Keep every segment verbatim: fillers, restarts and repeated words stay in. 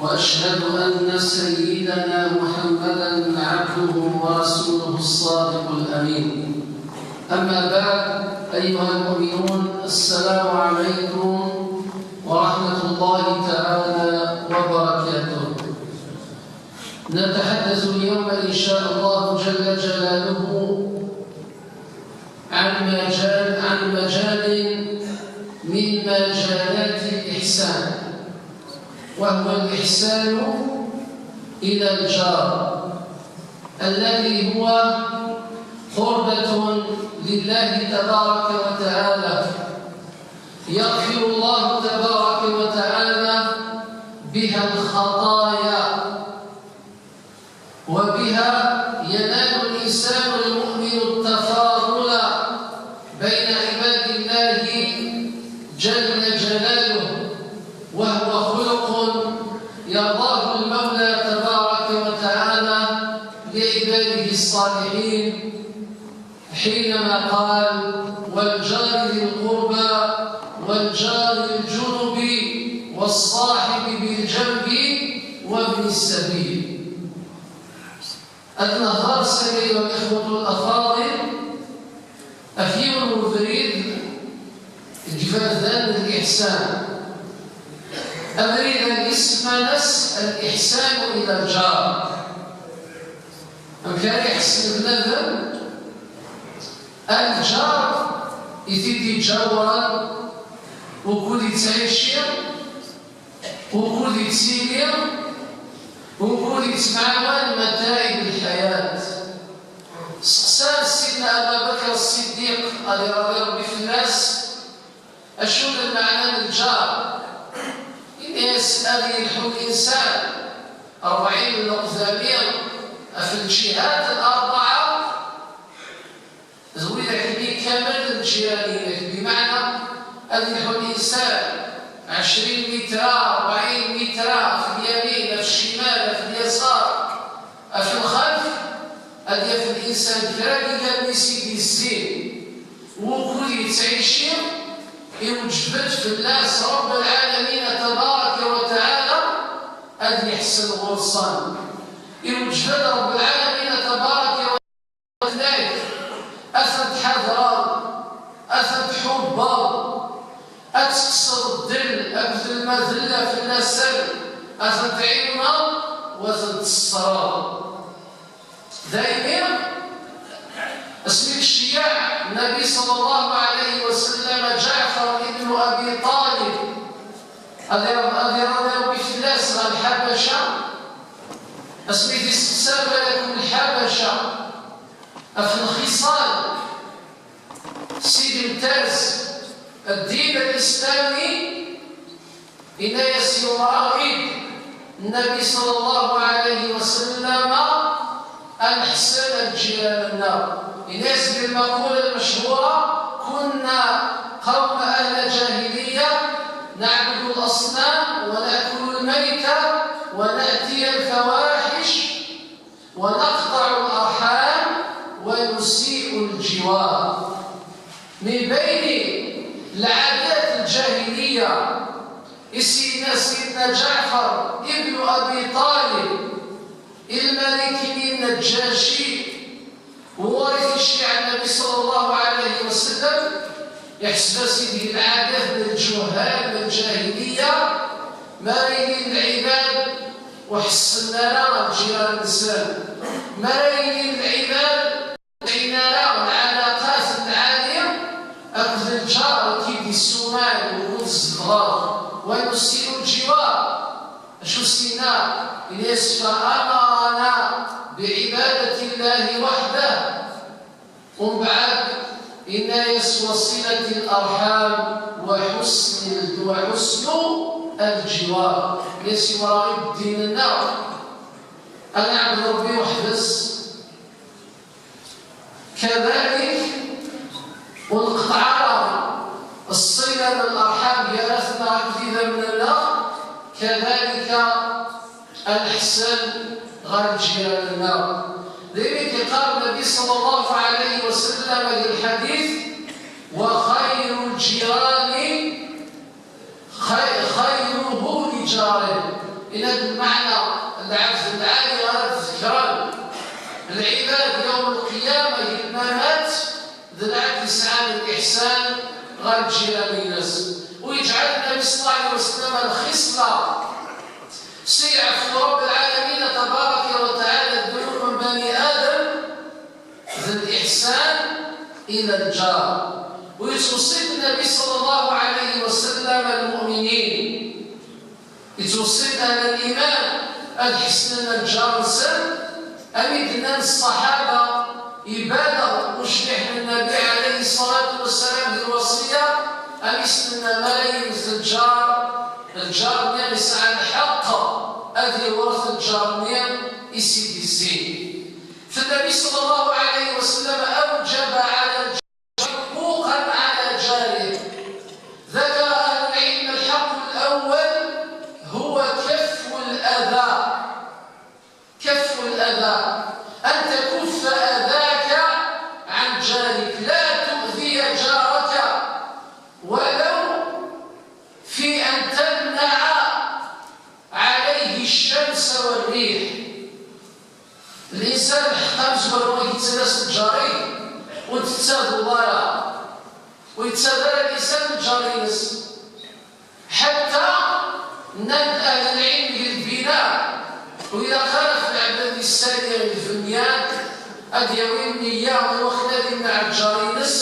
وأشهد أن سيدنا محمدا عبده ورسوله الصادق الأمين. أما بعد، أيها المؤمنون، السلام عليكم ورحمة الله تعالى وبركاته. نتحدث اليوم إن شاء الله جل جلاله عن مجال، عن مجال من مجالات الإحسان، وهو الإحسان إلى الجار، الذي هو قربة لله تبارك وتعالى. يغفر الله تبارك وتعالى بها الخطايا، وبها ينال الإنسان المؤمن التفاضل بين عباد الله جل جلاله، وهو خلق يرضاه المولى تبارك وتعالى لعباده الصالحين، حينما قال: "والجار ذي القربى والجار الجنب والصاحب بالجنب وابن السبيل". Ad nehḍer ass-agi, أيها الإخوة الأفاضل, ɣef yiwen n ubrid deg iberdan n liḥsan. Abrid-agi semman-as الإحسان إلى الجار. Amek ara iḥsen bnadem a lǧar i t-id-iǧawren, ukud ittɛici, ukud ittili, ukud ittemɛawan متاعب الحياة. Seqsan Sidna Aba Bakr Ṣṣiddiq, ad iṛḍi Ṛebbi fell-as, acu d lmeɛna n lǧar? Ini-as: "Ad yelḥu linsan ṛebɛin n leqdami ɣef lǧihat larbɛa d widak-nni kamel n lǧiran-inek." Bimeɛna, ad yelḥu linsan ɛecrin mitra, ṛebɛin mitra, ɣef lyamin, ɣef ccimal, ɣef lyasar, ɣef lxelf, ad yaf linsan kra n yigerdan i s-id-yezzin, wukud yettɛici, iwǧeb-d fell-as Ṛebb lɛalamin tabaraka wa taɛala ad yeḥsen ɣur-sen. Iwǧeb-d Ṛebb lɛalamin tabaraka wa taɛala ad ten-tḥadreḍ, ad ten-tḥubbeḍ, ad tekkseḍ ddel akked lmadella fell-asen, ad ten-tɛiwneḍ u ad ten-tessreḍ. Daymi, asmi i iceyyeɛ Nnabi ṣalla Llahu ɛalayhi wa sallam Ǧaɛfar ibn Abi Ṭalib, ad iṛ-, ad iṛḍi Ṛebbi fell-as, ɣer Lḥabaca, asmi i t-isteqsa malak n Lḥabaca ɣef lxiṣal, seg n ters ddin alislami, yenna-yas: "Yumeṛ-aɣ-id Nnabi ṣalla Llahu ɛalayhi wa sallam ad neḥsen lǧiran-nneɣ." Yenna-yas deg lmaqula lmechura: "كنا قوما أهل جاهلية نعبد الأصنام ونأكل الميتة ونأتي الفواحش ونقطع الأرحام ونسيء الجوار." Min bayni lɛadat lǧahiliya i s-yenna Sidna Ǧaɛfar ibn Abi Ṭalib i lmalik-nni Naǧǧaci, wuɣur i t-iceyyeɛ Nnabi ṣalla Llahu ɛalayhi wa sallam, iḥseb-as-id deg lɛadat n lǧuhal n lǧahiliya, mi ara ilin lɛibad ur ḥessen ara ɣer lǧiran-nsen, mi ara ilin lɛibad ur sɛin ara lɛalaqat lɛali akked lǧar i k-id-issuman, wukud tzedɣeḍ, ونسيء الجوار. Acu s-yenna? Yenna-yas: "فأمرنا بعبادة الله وحده." Umbeɛd, yenna-yas: "وصلة الأرحام وحسن، وحسن الجوار." Yenna-yas: "Yumeṛ-aɣ-id ddin-nneɣ ad neɛbed Ṛebbi weḥd-s." Kadalik, ur nqeṭṭeɛ ara ṣṣila n larḥam gar-ateɣ akked idammen-nneɣ, kadalik ad neḥsen ɣer lǧiran-nneɣ. D ayen i d-yeqqar Nnbi ṣalla Llahu ɛalayhi wa sallam deg lḥadit: "وخير الجيران خي-، خيره لجاره." Yenna-d lmeɛna, lɛebd lɛali ara d-ḍekkren lɛibad yawm lqiyama, di lmamat, d lɛebd yesɛan liḥsan ɣer lǧiran-ines. Ur yeǧɛel Nnabi ṣella Llahu ɛalayhi wa sallam lxisla s yeɛfu Ṛebbi lɛalamin tabaraka wa taɛala ddunub n bani Adem, d liḥsan ila lǧar. U yettweṣṣi-d Nnabi ṣella Llahu ɛalayhi wa sallam lmuminin. Yettweṣṣi-d ahla liman ad ḥesnen lǧar-nsen, am i d-nnan ṣṣaḥaba, ibaleɣ ucbiḥ n Nnabi ɛalayhi ṣṣalatu wa ssalam di lweṣṣya, am i s-nenna ma ara yewwet lǧar, lǧar-nni yesɛa lḥeqq ad yewret lǧar-nni i s-id-izzin. فالنبي صلى الله عليه وسلم أوجب على الجار حقوقا على جاره. ذكر أهل العلم الحق الأول هو كف الأذى. كف الأذى، أن تكف أذاك عن جارك، لا تؤذي جارك ولو في أن تمنع عليه الشمس والريح. Linsan lḥeqq amezwaru i yettalas lǧar-ik, ur d-tettaduḍ ara, ur yettaḍ ara linsan lǧar-ines. Ḥatta nnan-d ahli lɛilm di lbina, ur ilaq ara f lɛebd ad yessali lbenyat, ad yawi nniya i wakken ad imneɛ lǧar-ines,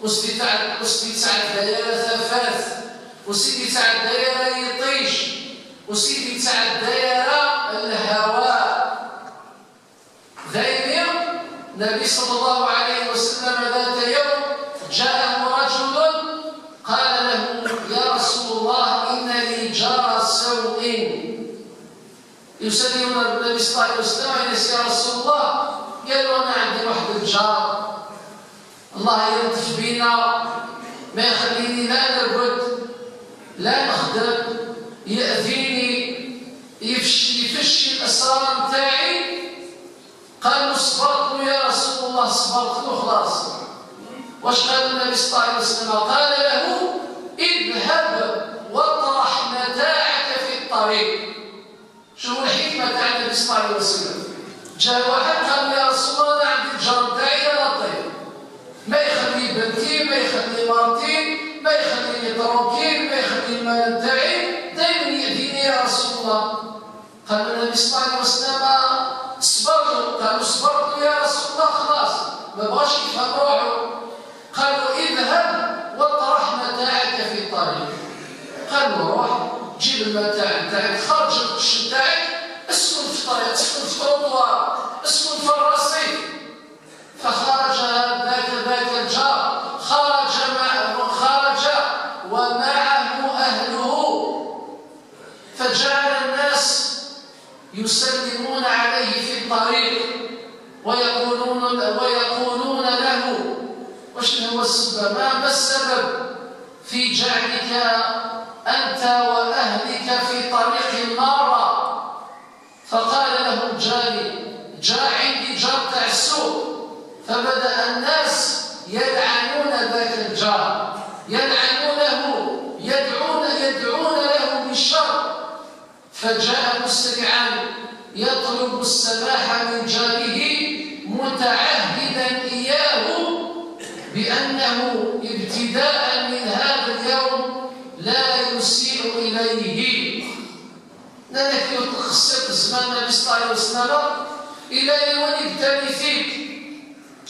ur s-d-yetɛedday ara tafat, ur s-id-yetɛedday ara yiṭij, ur s-id-yetɛedday ara lhawa. Daymi, Nnabi ṣella Llahu ɛalayhi wa sallam ذات يوم جاءه رجل قال له: يا رسول الله، إن لي جار سوء. Yusa-d yiwen ɣer Nnabi ṣella Llahu ɛalayhi wa sallam, yenna-yas: Ya Rasul Llah, قال له: أنا عندي واحد الجار، الله يلطف بينا، ما يخليني لا نرقد لا نخدم، يأذيني، يفش-، يفشي الأسرار نتاعي. قال له: صبرت له يا رسول الله، صبرت له خلاص. واش قال النبي صلى الله عليه وسلم؟ قال له: اذهب واطرح متاعك في الطريق. شوفوا الحكمة تاع النبي صلى الله عليه وسلم. جاء واحد قال: يا رسول الله، أنا عندي الجار تاعي يا لطيف، ما يخلي بنتي، ما يخلي مرتي، ما يخليني ترونكيل، ما يخلي المال تاعي، دايما يأذيني يا رسول الله. قال النبي صلى الله عليه وسلم: صبر له. قالوا: صبرت له يا رسول الله، خلاص، ما بغاش يفهم روحه. قالوا: اذهب واطرح متاعك في الطريق. قالوا: روح جيب المتاع نتاعك، خرج القش نتاعك، اسكن في الطريق، اسكن في التروطوار، اسكن في الرصيف. فخرج ذاك، ذاك الجار، خرج مع-، خرج ومعه أهله، فجعل الناس يسلمون عليه في الطريق ويقولون، ويقولون له: واش هو السبب؟ ما، ما السبب في جعلك أنت وأهلك في طريق المارة؟ فقال له الجاري: جاء عندي جار تاع السوء. فبدأ الناس يلعنون ذاك الجار، يلعنونه، يدعون، يدعون له بالشر. فجاء مسرعا يطلب السماح من جاره، متعهدا إياه بأنه ابتداء من هذا اليوم لا يسيء إليه. Nnan-ak yiwet n lqessa f zzman Nnabi ṣella Llahu ɛalayhi wa sallam, illa yiwen ibtali-t-id,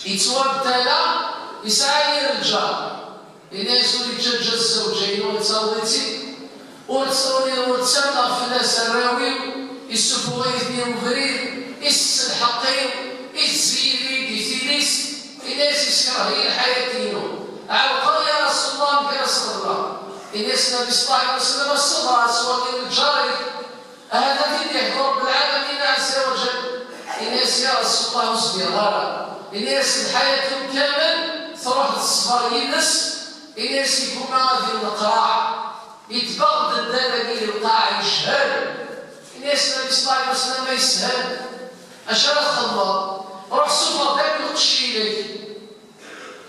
yettwabtala, yesɛa yir lǧar. Ini-as ur yettaǧǧa zzawǧa-inu ad taweḍ-itt-id, ur tt-, ur, ur ttaɣeɣ fell-as arraw-iw, yessuffuɣ-iyi-ten i ubrid, isess lḥeqq-iw, itezzi-iyi-d di tilist. Ini-as yeskerh-iyi lḥayat-inu. Ɛewqeɣ ya Rasul Llah, amek ara ṣebreɣ? Ini-as Nnabi ṣella Llahu ɛalayhi wa sallam: ṣber, s wagi n lǧar-ik. Ahat ad t-id-yehdu Ṛebbi lɛalamin ɛazza wa jall. Ini-as: ya Rasul Llah, ur zmireɣ ara. Ini-as: lḥayat-iw kamel truḥ d ṣṣber yid-s. Ini-as: yegguma ad ineqraɛ. Itbeɣ-d ddan-agi di lqaɛa, yechel. Ini-as Nnabi ṣella Llahu ɛalayhi wa sallam: ma yeshel, acu ara txedmeḍ? Ruḥ sufeɣ-d akk lqecc-inek.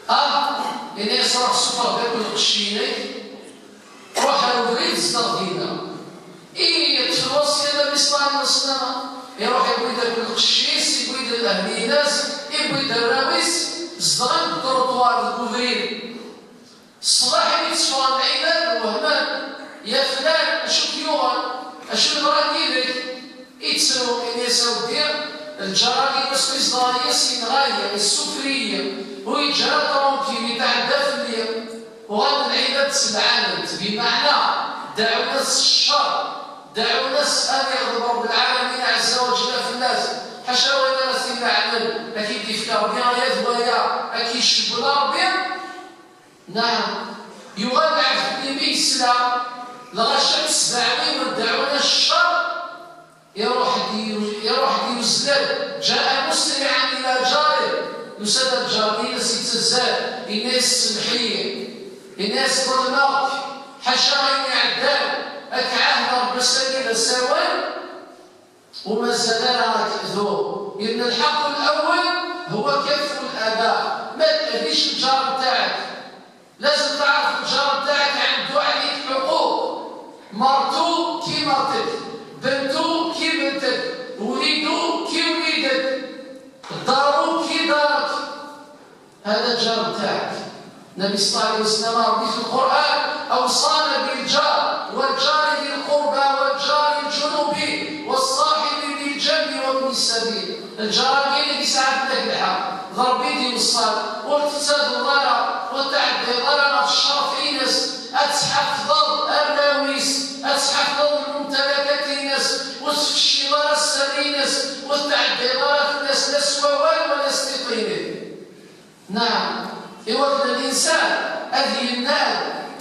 Ah, ini-as: ruḥ sufeɣ-d akk lqecc-inek, ruḥ ar ubrid, zdeɣ dinna. I yeṭṭef lwaṣya Iruḥ iwwi-d akk lqecc-is, iwwi-d ahli-ines, iwwi-d arraw-is, zedɣen deg uṭruṭwar, deg ubrid. Ṣṣbeḥ mi tteffɣen lɛibad, wehmen, ya flan, acu k-yuɣen? Acu yeḍran yid-k? Ittru, ini-as: a weddi, lǧar-agi wasmi zedɣeɣ yis, yenɣa-yi, yessufer-iyi, ur yeǧǧi ara tranquille, yetɛedda fell-i. Uɣalen lɛibad sselɛanen-t, bimeɛna dɛun-as s ccer, dɛun-as ad yeɣḍeb Ṛebbi lɛalamin ɛezza wa ǧella fell-as. Ḥaca wayen ara t-ileɛnen, ad k-id-yefk Ṛebbi aya d waya, ad k-icewwel Ṛebbi. Naɛam. Yuɣal lɛebd-nni mi yesla lɣaci akk sbeɛwiwen, dɛun-as s ccer, iruḥ-d yu-, iruḥ-d yuzzel. جاء مسرعا إلى جاره. Yusa-d ɣer lǧar-nni, yettazzal, yenna-yas: semmeḥ-iyi. Yenna-yas: ḍelmeɣ-k, ḥaca ayen iɛeddan, ad k-ɛahdeɣ deg wass-agi d asawen, ur mazal ara ad k-ḥudeɣ. إذن الحق الأول هو كف الأذى. Ma tehdicem lǧar ntaɛek, لازم تعرف الجار نتاعك عنده عليك حقوق. مرتو كي مرتك، بنتو كي بنتك، وليدو كي وليدك، دارو كي دارك. هذا الجار نتاعك. النبي صلى الله عليه وسلم ربي في القرآن أوصانا بالجار: والجار ذي القربى والجار الجنب والصاحب بالجنب وابن السبيل. Lǧar-agi i yesɛa fell-ak lḥeqq, d Ṛebbi i d-iweṣṣan, ur tettaduḍ ara, ur tɛeddiḍ ara ɣef ccerf-ines, ad tḥafḍeḍ arraw-is, ad tḥafḍeḍ lmumtalakat-ines, ur tfecciḍ ara sser-ines, ur tɛeddiḍ ara fell-as la s wawal wala s tiṭ-ines. نعم، iwakken الإنسان ad yennal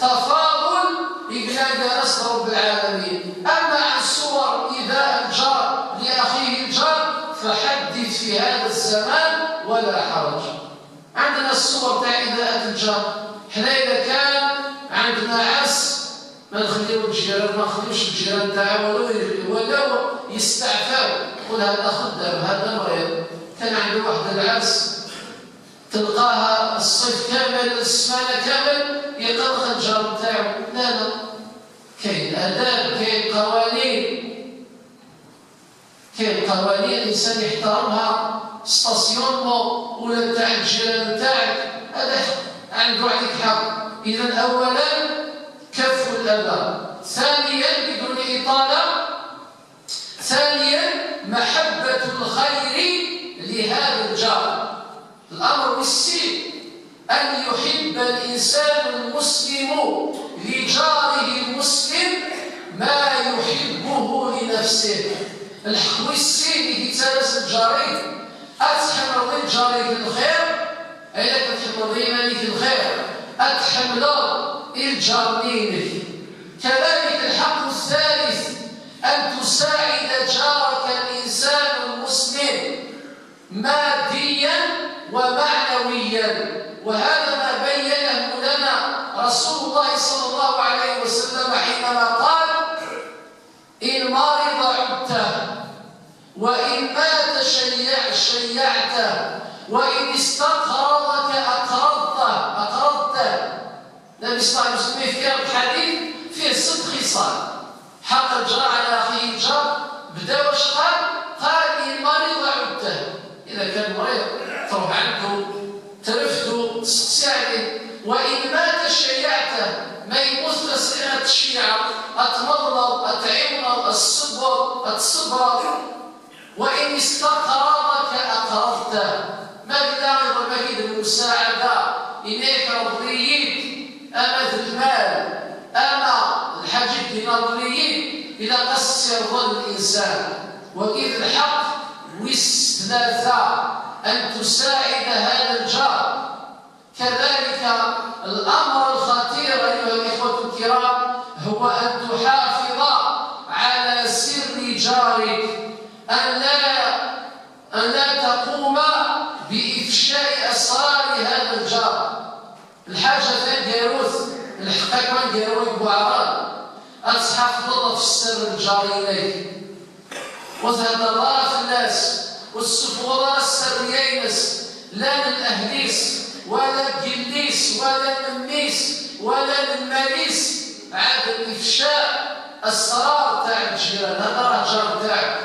tafaḍul yellan gar-as d Ṛebbi lɛalamin. أما عن صور إيذاء الجار لأخيه الجار فحدث في هذا الزمان ولا حرج. عندنا الصور تاع إيذاء الجار. حنا إذا كان عندنا عرس، ما نخليو الجيران، ما نخليوش الجيران تاعو ولو، ولو يستعفاو. تقول: هذا خدام، هذا مريض. كان عنده واحد العرس، تلقاها الصيف كامل، السمانة كامل يقلق الجار تاعو. لا، لا. كاين آداب، كاين قوانين. كاين قوانين الإنسان يحترمها، ستاسيونمون ولا تاع الجيران تاعك، هذا عنده عليك حق. إذا أولا كف الأذى، ثانيا بدون إطالة، ثانيا محبة الخير لهذا الجار. الأمر السي أن يحب الإنسان المسلم لجاره المسلم ما يحبه لنفسه. الحق ويسين يتسالس الجارين، أتحمل الجارين الخير، أي تحمل إيمانك الخير، أتحمل الجارين. كذلك الحق الثالث أن تساعد جارك الإنسان المسلم ماديا ومعنويا، وهذا ما بينه لنا رسول الله صلى الله عليه وسلم حينما قال: إن مرض عدته، وإن مات شيع-، شيعته، وإن استقرضك أقرضته، أقرضته. النبي صلى الله عليه وسلم في الحديث فيه ست خصال. حق الجار على أخيه الجار، بدا واش قال؟ قال: إن مرض عدته. إذا كان مريض تروح عنده، ترفده، تسقسي عليه. وإن مات شيعته، ما يموت تصير الشيعة، أتمضمض، أتعمض، الصبر، أتصبر. وإن استقرضك أقرضته. ما قلنا أيضا ما كيد المساعدة، إليك رضيت، أما ذي المال، أما الحاجة دينا رضيت، إلى قص يرضى الإنسان. وإذ الحق ويس ثلاثة أن تساعد هذا الجار. كذلك الأمر الخطير أيها الإخوة الكرام هو أن تحافظ على سر جارك، أن لا، أن لا تقوم بإفشاء أسرار هذا الجار. الحاجة تنقروث، الحق كون قروي بوعران، أصحاب الله في السر الجاري إليك. وتهدر راه في الناس، والسفورة السرية ينس، لا من أهليس، ولا قليس، ولا من ميس، ولا من ماليس، عاد إفشاء أسرار تاع الجيران، هذا راه جار تاعك.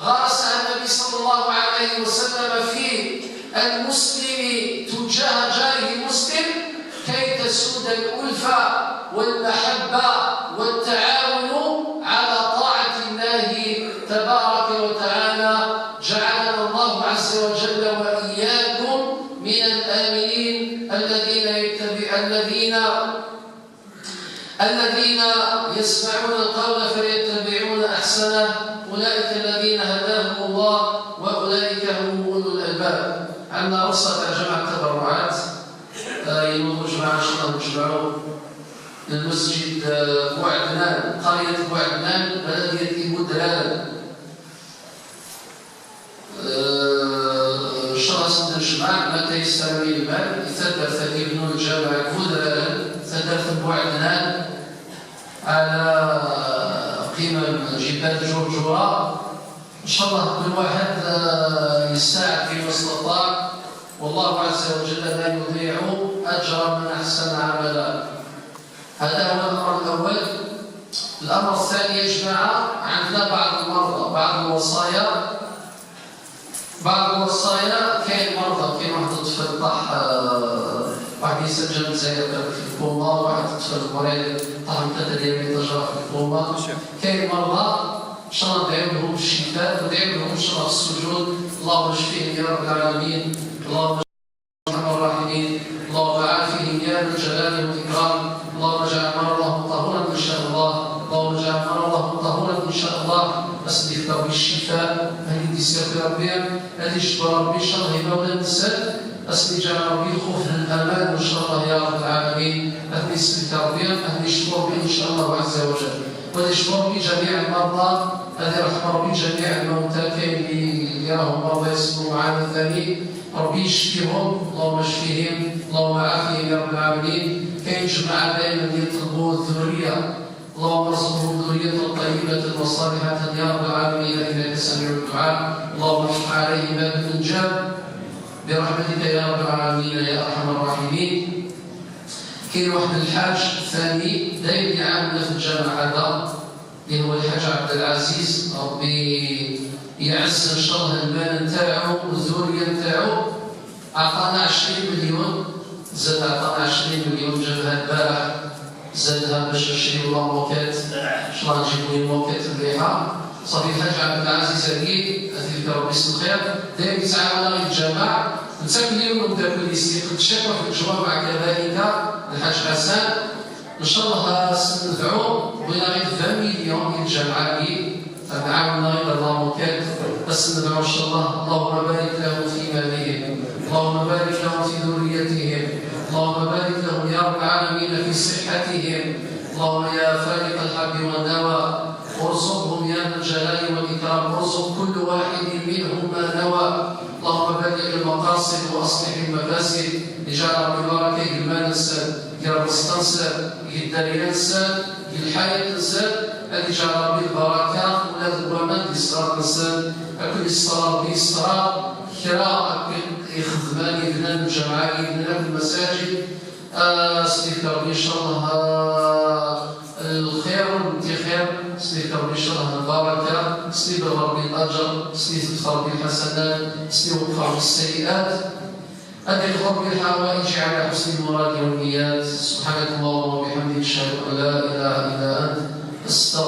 غرسها النبي صلى الله عليه وسلم في المسلم تجاه جاره المسلم، كي تسود الألفة والمحبة والتعاون على طاعة الله تبارك وتعالى. جعلنا الله عز وجل وإياكم من الآمنين الذين يتبع الذين الذين يسمعون القول فيتبعون أحسنه، أولئك الذين هداهم الله وأولئك هم أولو الألباب. عندنا رصة تاع جمع التبرعات. آه، ينوضوا جماعة إن شاء الله نجمعوا للمسجد، آه، بوعدنان، قرية بوعدنان، بلدية بودران. آه، شرس الجماعة ما تيسر من المال، يتدر تكيبنو الجامع بودران، تدر في بوعدنان على قمم جبال جرجرة. إن شاء الله كل واحد، آه، يساعد فيما استطاع، والله عز وجل لا يضيع أجر من أحسن عملا. هذا هو الأمر الأول. الأمر الثاني يا جماعة، عندنا بعض المرضى، بعض الوصايا. بعض الوصايا، كاين مرضى، كاين واحد الطفل طاح، آه، واحد الإنسان جا من الجزائر في الكوما، واحد الطفل مريض طاح من ثلاثة ديال الميتاج راه في الكوما. كاين مرضى إن شاء الله ندعيو لهم بالشفاء، وندعيو لهم إن شاء الله في السجود: اللهم اشفهم يا رب العالمين، اللهم ارحم الراحمين، اللهم عافهم يا ذا الجلال والإكرام، اللهم اجعل مرضهم طهورا إن شاء الله، اللهم اجعل مرضهم طهورا إن شاء الله. أسألك ربي الشفاء، هل يدي سير ربي، هل يشفى ربي إن شاء الله، يبقى ولا نسال. أسألك يا ربي الخوف من الأمان إن شاء الله يا رب العالمين. أثني سلك ربي، أثني شكر ربي إن شاء الله عز وجل. وأثني شكر ربي جميع المرضى، أثني رحم ربي جميع الموتى، كاين اللي اللي راهم مرضى يسمعوا معانا ثاني، ربي يشفيهم، اللهم اشفيهم، اللهم عافهم يا رب العالمين. كاين جماعة دائما يطلبوا الذرية، اللهم ارزقهم ذرية طيبة وصالحة يا رب العالمين، إنك سميع الدعاء. اللهم افتح عليهم باب الإنجاب برحمتك يا رب العالمين يا أرحم الراحمين. كاين واحد الحاج ثاني دايما يعاوننا في الجامع هذا، اللي هو الحاج عبد العزيز، ربي يعز إن شاء الله المال نتاعو والذرية نتاعو. عطانا عشرين مليون، زاد عطانا عشرين مليون، جابها البارح، زادها باش نشريو لا موكيت. إن شاء الله نجيبو لي موكيت مليحة. صافي الحاج عبد العزيز علي، أثيرك ربي يسلم خير. دايما يتعاون غير الجماعة. نتاكل اليوم نتاكل يستيقظ الشكر في الجوامع كذلك الحاج حسن. إن شاء الله سندعو بغينا غير عشرين مليون للجمعة اللي نعاون غير لا موكيت. بس ندعو إن شاء الله، اللهم بارك لهم في مالهم، اللهم بارك لهم في ذريتهم، اللهم بارك لهم يا رب العالمين في صحتهم. اللهم يا فالق الحب والنوى، ارزقهم يا ذا الجلال والإكرام، ارزق كل واحد منهم ما نوى. اللهم بلغ المقاصد وأصلح المفاسد. اجعل ربي البركة في المال نسال، يا رب الستنسل، في الدريا نسال، في الحياة نسال. أن يجعل ربي البركة ولا ذوبنا في الصغار نسال. أكل الصلاة ربي الصلاة، كرا يخدمان يبنى الجمعة، يبنى المساجد. آه، سيدي ربي إن شاء الله، آه، الخير والانت خير. سيدي ربي إن شاء الله البركة، سيدي ربي الأجر، سيدي ربي الحسنات، سيدي وقف ربي السيئات. أدي ربي الحوائج على حسن المراد والنيات. سبحانك اللهم وبحمدك، أشهد أن لا إله إلا أنت، أستغفرك.